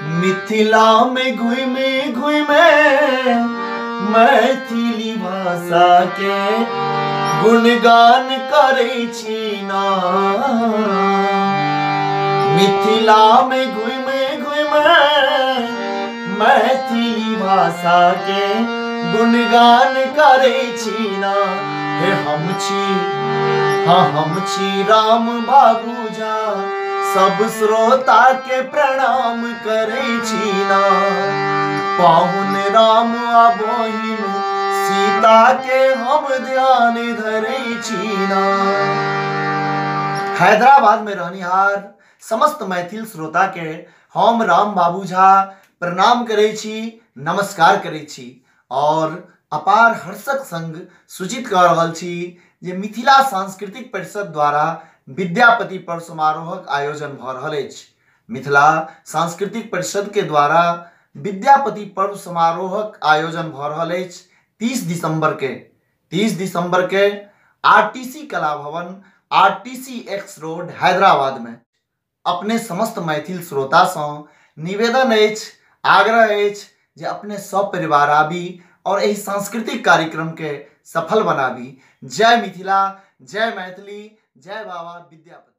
मिथिला में घुमे घुमे मैथिली भाषा के गुणगान करै छी ना। मिथिला में घुमे घुमे मैथिली भाषा के गुणगान करै छी ना। हे हम छी, हाँ हम छी राम बाबू झा, सब श्रोता के प्रणाम करै छी ना। पाहुन राम आ बहिन सीता के हम ध्यान धरै छी ना। हैदराबाद में रहनिहार समस्त मैथिल श्रोता के हम राम बाबू झा प्रणाम करै छी, नमस्कार करै छी और अपार हर्षक संग सूचित कऽ रहल छी जे मिथिला सांस्कृतिक परिषद द्वारा विद्यापति पर्व समारोहक आयोजन भऽ रहल अछि। मिथिला सांस्कृतिक परिषद के द्वारा विद्यापति पर्व समारोहक आयोजन भऽ रहल अछि 30 दिसंबर के। 30 दिसंबर के आरटीसी कला भवन, आरटीसी एक्स रोड, हैदराबाद में। अपने समस्त मैथिल श्रोतासँ निवेदन अछि, आग्रह अछि जे अपने सब परिवार आबी और एहि सांस्कृतिक कार्यक्रम के सफल बनाबी। जय मिथिला, जय मैथिली, जय बाबा विद्यापति।